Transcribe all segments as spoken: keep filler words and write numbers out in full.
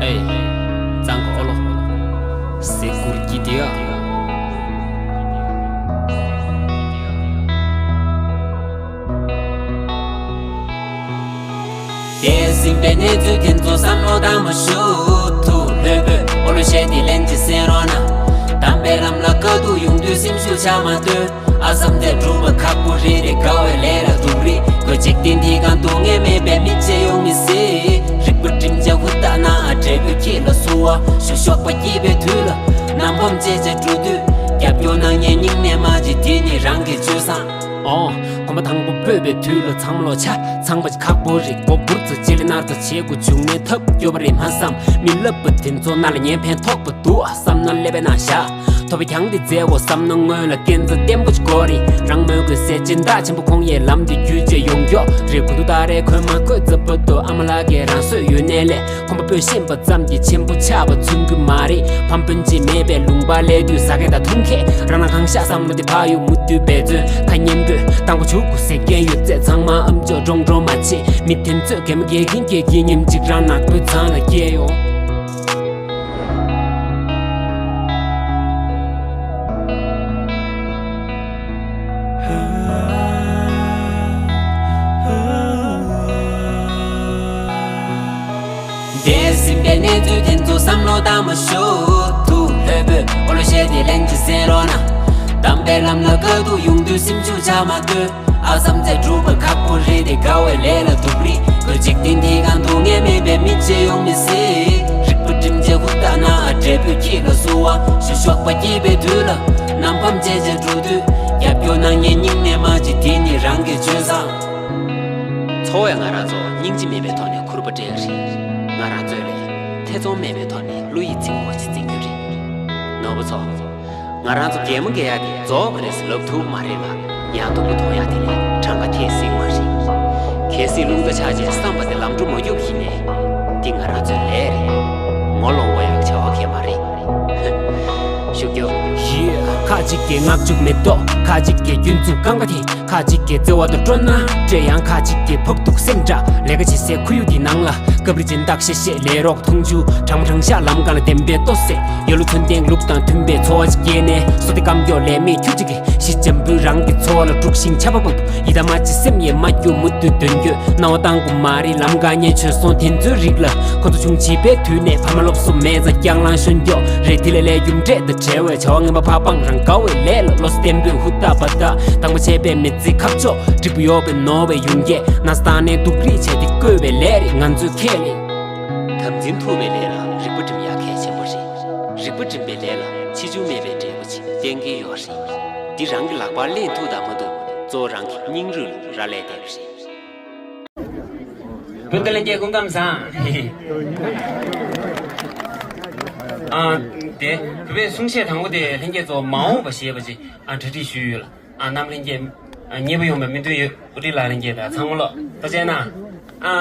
ཨེ། གཙང་གི་ཨོ་ལོ། ཟེ་གུར་གྱི་དེ་ཡ། འདས་ཟིན་པའི་གནས་ཚུལ་དེ་ཚོ་བསམ་བློ་བཏང་མ་ཞུ། ཐུགས་ལྷོད་པོས་ཨོ་ལོ་བཤད་དེ་ལན་གཅིག་གསན་རོགས་གནང་། དམ་པའི་ལམ་ལ་དཀའ་སྡུག་ཡོང་དུས་སེམས་ཤུགས་ཆག་མ་སྡོད། ཨ་བསམ་དེ་སྒྲུབ་པ་ཁག་པོ་རེད་རེད། དགའ་བའི་ལས་ལ་སྡུག་རེད། ཁོས་འཇིག་རྟེན་འདི་གང་སྡུག་བསྔལ་མེད་པའི་མི་བྱེད་ཡོང་མི་སྲིད། རིག་པ་སྒྲིམ་བྱ་ཧུར་ཐག་ན་ཨ་འབྲས་བུ་ཁྱེད་ལ་བསུ་བ་ཞུ། ཞོགས་པ་སྐྱིད་པའི་དུས་ལ་ནམ་ཕམ་བྱས་བྱས་འགྲོ་དུས། རྒྱབ་སྐྱོར་གནང་མཁན་སྙིང་ནས་མ་བརྗེད། དེ་ནི་རང་གི་སྤྱོད་བཟང་། ཨོ། གོམ་པ་དང་པོ་སྤོས་པའི་དུས་ལ་ཚང་མ་ལོ་ཆ་ཚང་པ་ཅིག་ཁག་པོ་རེད། མགོ་འབུར་ཙམ་ཅི་ལས་ནར་ཙམ་བྱེད་དགོས་བྱུང་ནས་ཐབས་སྐྱོ་བ་རེད་མ་བསམ། མི་ལབ་པ་དེ་ཚོ་ན་ལ་ཉན་ཕན་ཐོགས་པ་འདུག་བསམ་ན་ཀླད་པའི་ནང་བཞག་ཐོབ་པའི་གྱང་འདི་མཛད་འོ་བསམ་ན་སྔོན་ལ་སྐས་འཛེག་བརྟན་པོ་ཅིག་དགོས་རེད། རང་མོས་གུས་སེ་སྦྱིན་བདག་ཆེན་པོ་ཁོང་ཡས་ལམ་འདི་བརྒྱུད་བྱས་ཡོང་མགྱོགས་རེད། གུ་དུ་ད་རེས་ཁོས་མ་ཁོས་ཙི་པོ་ཏོ་ཨ་མ་ལགས་ཀྱིས་རང་སོས་ཡོད་ནས་ལས། ཁོམ་པ་སྤོས་ཤེས་པ་ཙམ་གྱིས་ཆེན་པོ་ཆགས་པ་མཚོན་གྱི་མ་རེད། ཕམ་སྤུན་མཆེད་མེད་པའི་ལུང་པ་སླེབས་དུས་ཟ་མཁན་དང་འཐུང་མཁན་རང་ལ་གང་ཤ་བསམ་བློ་དེ་ཕར་གཡུག་མུ་མཐུད་འབད་བརྩོན་ཁ་སྙན་པོས་བཏང་གོ་བྱུག་གོ་ཟེར་མཁན་ཡོད་ཚད་ཚང་མ་ཨམ་ཅོག་ཀྲོང་ཀྲོང་མ་བྱེད། མི་དེ་ཚོས་གད་མོ་བགད་ཀྱིན་བགད་ཀྱིན་ཉིན་གཅིག་རང་ནག་པོའི་ཚང་ལ་སྐྱེལ་ཡོང་། འདས་ཟིན་པའི་གནས་ཚུལ་དེ་ཚོ་བསམ་བློ་བཏང་མ་ཞུ། ཐུགས་ལྷོད་པོས་ཨོ་ལོ་བཤད་དེ་ལན་གཅིག་གསན་རོགས་གནང་། དམ་པའི་ལམ་ལ་དཀའ་སྡུག་ཡོང་དུས་སེམས་ཤུགས་ཆག་མ་སྡོད། ཨ་བསམ་ཚེ་སྒྲུབ་པ་ཁག་པོ་རེད་དེ། དགའ་བའི་ལས་ལ་སྡུག་རེད། ཁོས་འཇིག་རྟེན་འདི་གང་སྡུག་བསྔལ་མེད་པའི་མི་བྱེད་ཡོང་མི་སྲིད། རིག་པ་སྒྲིམ་བྱས་ཧུར་ཐག་ན་ཨ་འབྲས་བུ་ཁྱེད་ལ་བསུ་བ་ཞུ། ཞོགས་པ་སྐྱིད་པའི་དུས་ལ་ནམ་ཕམ་བྱས་བྱས་འགྲོ་དུས། རྒྱབ་སྐྱོར་གནང་མཁན་སྙིང་ནས་མ་བརྗེད། དེ་ནི་རང་གི་སྤྱོད་བཟང་། འཚོ་བས་ང་རང་ཚོ་སྙིང་རྗེ་མེད་པའི་ཐོག་ནས་ཁུར་པོ་སྤྲད་ཀྱི་རེད། ང་རང་ཚོས་ལས་ཐེ་ཚོམ་མེད་པའི་ཐོག་ནས་བློ་ཡིད་ཚིམ་པོ་ཞིག་འཛིན་རྒྱུ་རེད། ནོར་བུ་ཚོ། ང་རང་ཚོ་གད་མོ་བགད་ཡག་དེ་རྫོགས་པ་རེད་ཟེར་ལབ་ཐུབ་མ་རེད་ལ། ཡང་སྡུག་པོ་མཐོང་ཡག་དེ་ལས་གྲངས་ཀ་ཐེབས་སྲིད་མ་རེད། གལ་སྲིད་རླུང་རྟ་ཆག་རྗེས་བསམ་པ་དེ་ལམ་འགྲོ་མ་རྒྱུག་ཡིན་ནས། འདི་ང་རང་ཚོའི་ལས་རེད། ངོ་ལོག་དགོས་ཡག་བྱ་བ་གང་ཡང་མ་རེད། ཞུ་རྒྱུ། ཡེ། ཁ་ཅིག་གིས་མངགས་བཅུག་མེ་ཏོག་ཁ་ཅིག་གིས་རྒྱུན་འཛུགས་རྐང་པ་དེ། ཁ་ཅིག་གིས་བརྩེ་བ་དང་སྤྲོ་སྣང་སྤྲད། ཡང་ཁ་ཅིག་གིས་ཕོག་ཐུག་སེམས་སྐྲག་ལས་ཀ་བྱེད་སའི་ཁོར་ཡུག་འདི་ནང་ལ་སྐབས་རེ་སྦྱིན་བདག་ཤེས་ཤེས་ལས་རོགས་མཐོང་ཆུང་གྲང་མོ་གྲང་ཤག་ལམ་སྒང་ལ་བདེན་པའི་ལྟོ་ཟས། ཡོད་ལུགས་ཚོན་ལྡན་ལུགས་དང་མཐུན་པའི་འཚོ་བ་ཅིག་སྐྱེལ་ནས། སོ་ཏི་སྐམ་ཀྱོག་ལས་མེད་ཁྱུ་གཅིག་གིས་གཞི་འཇམ་པོའི་རང་གི་འཚོ་བ་ལ་དཀྲུག་ཤིང་ཆར་པ་བབས། ཡི་དམ་མ་ཅི་སེམས་ཡེ་མ་རྒྱུ་མུ་མཐུད་དོན་འཁྱོལ་གནང་བ་བཏང་དགོས་མ་རེད། ལམ་ཀ་ཉེ་ཆོས་སོང་དེ་ཚོའི་རིགས་ལ་ཁོ་ཚོ་ཆུང་བྱིས་པའི་དུས་ནས་ཕ་མ་སློབ་གསོ་མེད་ཙང་སྐྱག་ལང་ཤོན་ཀྱོག་རེད། དེ་ལས་ལས་རྒྱུ་འབྲས་དང་བྲལ་བའི་བྱ་བ་ངན་པ་ཕར་སྤང་། རང་དགའ་བའི་ལས་ལ་བློ་གཏད་པོས་ཧུར་ཐག་པ་ཐག་དང་པོ་བྱས་པའི་མི་ཚེ་ཁ་ཕྱོགས་འགྲིག་པོ་ཡོད་པའི་ནོར་བའི་ཡོང་རྒྱས། ན་ཚ་དང་ནས་སྡུག་རིགས་བྱས་ཏེ་བཀོད་པའི་ལས་རེད། ང་ཚོས་ཁས་ལེན། དམ་འཛིན་ཐུབ་པའི་ལས་ལ་རིག་པ་སྒྲིམ་ཡག་གལ་ཆེན་པོ་རེད། རིག་པ་སྒྲིམ་པའི་ལས་ལ་ཆེ་ཆུང་མེད་པའི་འབྲས་བུ་ཅིག་བསྟན་གྱི་ཡོད་རེད། འདི་རང་གི་ལག་པར་ལེན་ཐུབ་དང་མ་ཐུབ་གཙོ་བོ་རང་གི་སྙིང་རུས་ལ་རག་ལས་བསྡད་པ་རེད། སྤུན་ཟླ་ལྷན་རྒྱས་སྐུ་ཁམས་བཟང་། ཨ། དེ་བོད་པའི་གསུང་བཤད་དང་པོ་དེ་ལྷན་རྒྱས་ཚོ་མ་འོངས་པ་ཞེས་པ་ཅིག་ཨ་གྲ་སྒྲིག་ཞུས་ཡོད་ལ། ཨ། རྣམ་ལྷན་རྒྱས། ཨ། མཉེས་པོ་ཡོང་བའི་སྨོན་འདུན་ཡོད། ཨུ་ཏི་ལགས་ལྷན་རྒྱས་དང་ཚང་མ་ལོ་ཐུགས་རྗེ་གནང་། ཨ།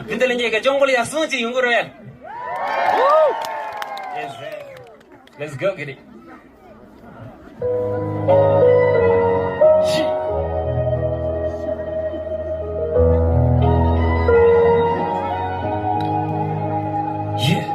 སྤུན་ཟླ་ལྷན་རྒྱས་ཀྱི་ཅོང་གོ་ལ་ཡ་སྲུང་ཅིག་ཡོང་གི་རོགས་ཡ། Let's go, get it. Yeah.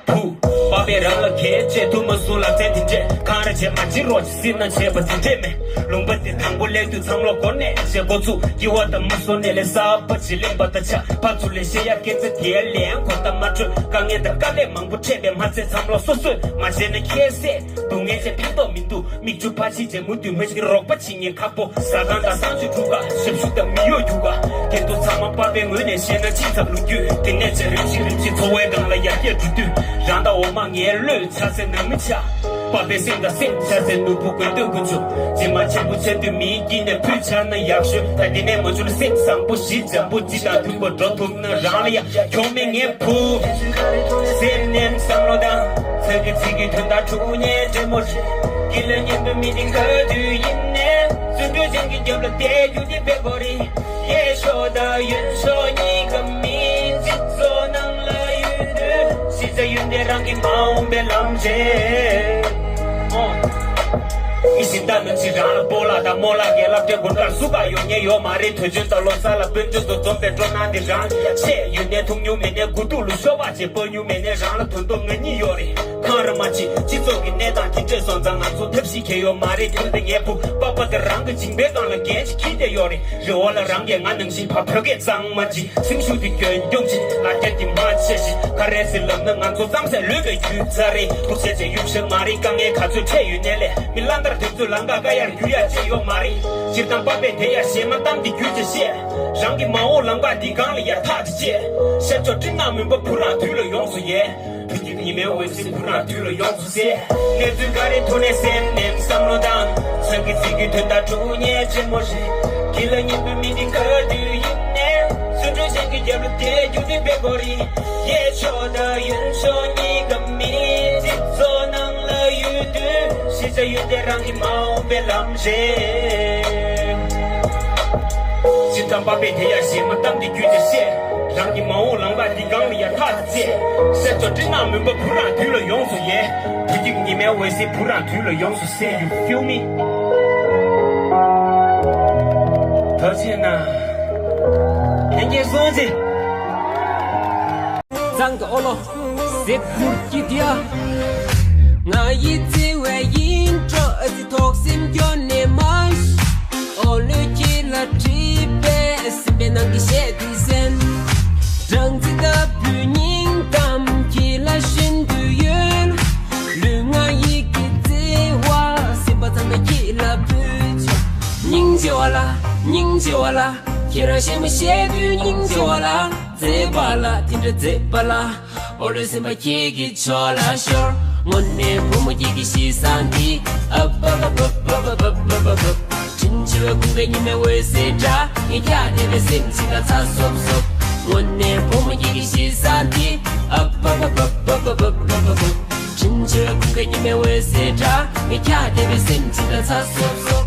བུ། པ་ཕས་རང་ལ་ཁྱད་བྱས་ཐུབ་མ་སོང་ལབ་ཚད་དེ་འདྲས་གང་རེ་བྱས་མ་བྱེད་རོགས་ཀྱི་སྲིད་ན་བྱས་པ་དེ་འདྲས་མེད། ལུང་པ་དེ་དང་པོ་སླེབས་དུས་ཚང་མ་ལོ་སྒོར་ནས་བྱས་འགོ་ཚུགས་ཀྱི་བ་དང་མུ་སོ་ནས་ལས་གསར་པ་བྱེད་ལེན་པ་དང་ཆ་ཕར་ཚུར་ལས་བཤད་ཡ་སྐད་ཆ་དེ་ལན་གོ་ད་མ་འཕྲོད་དཀའ་ངལ་དང་དཀའ་ལས་མང་པོ་འཕྲད་པས་མ་ཚད་ཚང་མ་ལོ་སོ་སོས་མ་བྱས་ན་ཁྱད་བསད་སྡུག་བསྔལ་ཆེ་ཕན་ཐོགས་མི་འདུག་མིག་ཆུ་ཕར་ཕྱིན་བྱས་མུ་མཐུད་མི་ཞིག་རོགས་པ་བྱེད་ཉེན་ཁག་པོ། ཟ་ཁང་དང་གསང་སྤྱོད་གྲུ་ཁ་ཞབས་ཞུ་དང་མི་གཡོག་རྒྱུག་ག་དེ་ཚོ་ཚང་མ་པ་ཕའི་ངོས་ནས་བཤད་ན་ཅི་ཙམ་ལོ་རྒྱུས། དེ་ནས་ཅི་རིམ་བཞིན་རིམ་བཞིན་འཚོ་བའི་སྒང་ལ་ཡར་རྒྱས་འགྲོ་དུས། རང་དང་འོ་མ་ངའི་བློས་ཆགས་སེ་ནང་མི་ཆགས། པ་ཕའི་སེམས་དང་སེམས་ཆགས་སེ་ནོར་བུ་དགོས་འདོད་ཀུན་འབྱུང་། རྗེས་མ་ཆེན་པོ་ཆགས་དུས་མིའི་དཀྱིལ་ནས་ཕུད་ཆགས་ན་ཡག་ཤོས། ད་དེ་ནས་མ་བྱུང་ན་སེམས་བཟང་པོ་ཞི་འཇམ་པོ་ཅི་དང་མཐུན་པ་འགྲོ་ཐུབ་ན་རང་ལ་ཡག་གྱོང་མེད་ངའི་བུ། སེམས་ནས་བསམ་བློ་དང་། ཚ་གི་ཚིག་གི་དོན་དག་འཁྲུག་ཉེན་འདྲེ་མོ་རེད། དཀྱིལ་ལ་གཉེན་པོ་མི་དེ་ག་དུས་ཡིན་ནས། བརྩོན་འགྲུས་ཅན་གྱི་རྒྱབ་ལ་བསྡད་རྒྱུ་དེ་བེ་གོ་རེད། ཡེ་ཤོ་དང་ཡོན་ཤོ་གཉིས་ཀ་མིན་ཚིག་ཚོ་ནང་ལ་ཡོད་དུས། ཤི་ཚ་ཡོན་ཏན་རང་གི་མ་འོངས་པའི་ལམ་རེད། ཨོ། ད་ནང་བཞིན་རང་ལ་སྤོ་ལགས་དང་རྨོ་ལགས་ཀྱི་སློབ་གྲྭའི་དགོན་པར་སུ་ག་ཡོང་མཁན་ཡོད་མ་རེད། དུས་ཆེན་དང་ལོ་གསར་ལ་དཔོན་ཆུང་དང་འཛོམས་པའི་སྤྲོ་སྣང་འདི་རང་ལ་ཡ་ཆད། ཡོད་ནའི་འཐུང་མྱོང་མེད་ནའི་དགུ་ཐུག་ལ་ཤོ་སྦག་ཅིག་སྤོ་མྱོང་མེད་ནའི་རང་ལ་དོན་དུ་ང་གཉིས་ཡོད་རེད། ཁང་ར་མ་གཅིག་སྤྱི་ཚོགས་ཀྱི་གནས་སྟངས་དེ་འདྲས་སོང་ཙང་ང་ཚོ་ཐབས་ཤེས་གལ་ཡོད་མ་རེད། དེ་འདི་ངའི་བུ་པ་པ་དེ་རང་གི་མཇིང་པའི་སྒང་ལ་འགན་ཅིག་འཁྱེར་བསྡད་ཡོད་རེད། རི་བོ་ལ་རང་གིས་ང་ནང་བཞིན་ཕ་བོད་སྐད་གཙང་མ་ཅིག་སེམས་ཤུགས་དེ་སྐྱོན་སྐྱོང་ཅིག་ལ་རྒྱ་དེ་མ་བྱས་ཤིག་ག་རེ་ཟེར་ལབ་ན་ང་ཚོ་གཙང་སེལ་ལུས་པའི་རྒྱུ་རྩ་རེད། ཐུགས་རྗེ་ཆེ་ཡུམ་ཤེས་མ་རེད། དཀའ་ངལ་ག་ཚོད་འཕྲད་ཡོད་ནའི་ལས་མི་གླང་དར་དེ་ཚོས་ལམ་ཁ་དཀའ་ཡར་རྒྱུ་ཡ་ཅི་ཡོད་མ་རེད། སྤྱིར་བཏང་པ་པས་དེ་ཡ་ཞེ་མ་གཏམ་དེ་རྒྱུ་ཅི་བཤད། རང་གི་མ་འོངས་ལམ་ཁ་འདི་སྒང་ལ་ཡ་ཐག་ཅི་བཅད། ཤར་ཕྱོགས་སྤྲིན་ནག་མུན་པ་བུ་རང་དུས་ལ་ཡོངས་སུ་ཡལ། བོད་ཀྱི་ཉི་མའི་འོད་ཟེར་བུ་རང་དུས་ལ་ཡོངས་སུ་གསལ། གནས་ཚུལ་འགའ་རེ་ཐོག་ནས་སེམས་ནས་བསམ་བློ་བཏང་། སེམས་ཀྱི་ཚིག་གི་དོན་དག་དྲུག་ཉེ་ཆེན་མོ་རེད། གྱི་ལ་ཉིན་པོ་མི་འདི་ག་དུས་ཡིན་ནས། བཙུན་གྲོལ་ཅན་གྱི་རྒྱབ་ལ་བསྡད་རྒྱུ་འདི་དཔེ་གོ་རེད། གཡས་ཕྱོགས་དང་གཡོན་ཕྱོགས་གཉིས་ཀ་མི་སྤྱི་ཚོགས་ནང་ལ་ཡོད་དུས། ཤེས་བྱ་ཡོད་དེ་རང་གི་མ་འོངས་པའི་ལམ་རེད། སྤྱིར་བཏང་པ་པས་དེ་ཡ་ཞེ་མ་གཏམ་འདི་རྒྱུ་ཅི་བཤད། རང་གི་མ་འོངས་ལམ་ཁ་འདི་སྒང་ལ་ཡ་ཐག་བཅད། ཤར་ཕྱོགས་སྤྲིན་ནག་མུན་པ་བུ་རང་དུས་ལ་ཡོངས་སུ་ཡལ། བོད་ཀྱི་ཉི་མའི་འོད་ཟེར་བུ་རང་དུས་ལ་ཡོངས་སུ་གསལ། You feel me? ཐུགས་རྗེ་གནང་། ལྷན་རྒྱས་སོང་ཅིག་གཙང་གི་ཨོ་ལོ། གཟིགས་ཁུར་གྱི་དེ་ཡ། ང་ཡི་བརྩེ་བའི་ཡིན་འགྲོ་ཨ་ཙི་ཐོག་སེམས་སྐྱོ་ནས་མ་ཤི། ཨོ་ལོས་ཁྱེད་ལ་བྲིས་པའི་སེམས་པའི་ནང་གི་གཞས་འདི་གསན། སྦྲང་རྩི་ལྟ་བུའི་སྙིང་གཏམ་ཁྱེད་ལ་བྱིན་དུ་ཡོད། ལུས་ངག་ཡིད་ཀྱི་བརྩེ་བ་སེམས་པ་ཚང་མ་ཁྱེད་ལ་ཕུལ་ཆོག་སྙིང་རྗེ་བ་ལ་སྙིང་རྗེ་བ་ལ། ཁྱེད་རང་གཞས་མ་བཤད་དུས་སྙིང་རྗེ་བ་ལ། མཛེས་པ་ལ་དེ་འདྲ་མཛེས་པ་ལ། ཨོ་ལོའི་སེམས་པ་ཁྱེད་ཀྱི་ཕྱོགས་ལ་ཤོར། དངོས་གནས་བུ་མོ་ཁྱེད་ཀྱི་གཤིས་བཟང་འདི། ཨ་པ་པ་པ། དྲིན་ཆེ་བའི་ཀུན་དགའ་ཉི་མའི་འོད་ཟེར་འདྲ། ངས་ཁྱེད་བསྡད་པའི་སེམས་ཅི་ལ་ཚ་སོབ་སོབ། དངོས་གནས་བུ་མོ་ཁྱེད་ཀྱི་གཤིས་བཟང་འདི། ཨ་པ་པ་པ། དྲིན་ཆེ་བའི་ཀུན་དགའ་ཉི་མའི་འོད་ཟེར་འདྲ། ངས་ཁྱེད་བསྡད་པའི་སེམས་ཅི་ལ་ཚ་སོབ་སོབ།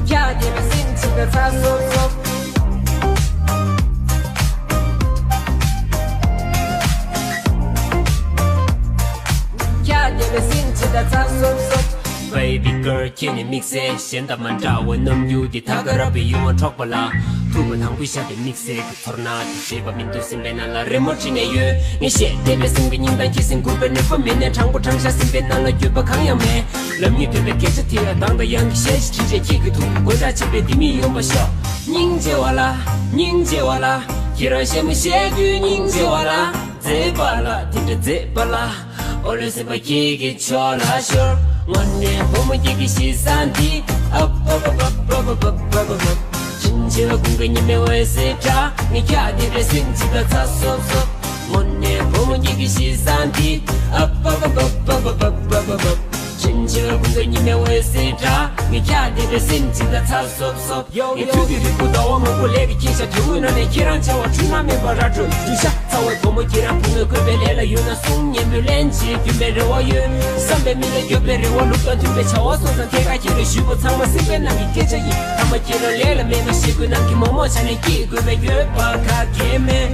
ཁྱེད་བསྡད་པའི་སེམས་ཅི་ལ་ཚ་སོབ་སོབ། ཁྱེད་བསྡད་པའི་སེམས་ཅི་ལ་ཚ་སོབ་སོབ། Baby girl ཁྱེད་ནི་དམིགས་བསལ། གཞན་དང་མ་འདྲ་བའི་རྣམ་འགྱུར་འདི། ད་ག་ར་བའི་ཡིད་དབང་འཕྲོག་པ་ལ། ཐུག་པ་དང་པོའི་ཞག་དེ་དམིགས་བསལ་གྱི་ཚོར་སྣང་དེ། བརྗེད་པ་མི་འདུག་སེམས་པའི་ནང་ལ་རི་མོ་བྲིས་ནས་ཡོད། ངས་བཤད་བསྡད་པའི་སེམས་ཀྱི་སྙིང་གཏམ་ཁྱེད་སེམས་འགུག་པའི་ནུས་པ་མེད་ནས། དྲང་པོ་དྲང་བཞག་སེམས་པའི་ནང་ལ་འགྱོད་པ་གང་ཡང་མེད། ལབ་སྙིང་འདོད་པའི་སྐད་ཆ་དེ་ལ་དང་དང་ཡང་གི་གཞས་ཤིག་བྲིས་རྗེས་ཁྱེད་ཀྱི་ཐུགས་ཀྱི་དགོད་སྒྲ་བྱས་པས་འདི་མི་ཡོང་པ་ཤོག་སྙིང་རྗེ་བ་ལ། སྙིང་རྗེ་བ་ལ། ཁྱེད་རང་གཞས་མ་བཤད་དུས་སྙིང་རྗེ་བ་ལ། མཛེས་པ་ལ་དེ་འདྲ་མཛེས་པ་ལ། ཨོ་ལོའི་སེམས་པ་ཁྱེད་ཀྱི་ཕྱོགས་ལ་ཤོར། དངོས་གནས་བུ་མོ་ཁྱེད་ཀྱི་གཤིས་བཟང་འདི། ཨ་པ་པ་པ། དྲིན་ཆེ་བའི་ཀུན་དགའ་ཉི་མའི་འོད་ཟེར་འདྲ། ངས་ཁྱེད་བསྡད་པའི་སེམས་ཅི་ལ་ཚ་སོབ་སོབ། དངོས་གནས་བུ་མོ་ཁྱེད་ཀྱི་གཤིས་བཟང་འདི། ཨ་པ་པ་པ། དྲིན་ཆེ་བའི་ཀུན་དགའ་ཉི་མའི་འོད་ཟེར་འདྲ། ངས་ཁྱེད་བསྡད་པའི་སེམས་ཅི་ལ་ཚ་སོབ་སོབ། ངས་དུས་ཀྱི་རིང་པོ་ཟླ་བ་མང་པོ་ལས་ཀྱིས་ཁྱེར་ཤག་དུས་འཁོར་ནང་ནས་ཁྱེད་རང་བྱ་བ་འཁྲུལ་སྣང་མེད་པར་ར་སྤྲོད་འདུག་ཤག་ཚ་བའི་བུ་མོ་ཁྱེད་རང་བུ་མོའི་བཀོད་པའི་ལས་ལ་ཡོད་ན་གསུང་སྙན་པོའི་ལན་ཅིག་རྒྱུན་པའི་རེ་བ་ཡོད། བསམ་པའི་མི་ལ་འགྱོད་པའི་རེ་བ་ལུགས་དང་མཐུན་པའི་བྱ་བ་སོང་ཙང་ཐད་ཀར་ཁྱེད་རང་ཞུས་པ་ཚང་མ་སེམས་པའི་ནང་གི་སྐད་ཆ་ཡིན། མཐའ་མ་ཁྱེད་རང་ལས་ལ་མེད་ན་ཞེ་དགུའི་ནང་གི་མོག་མོག་ཆ་ནས་སྐྱེས་དགོས་པའི་འགྱོད་པ་ག་གེ་མེད།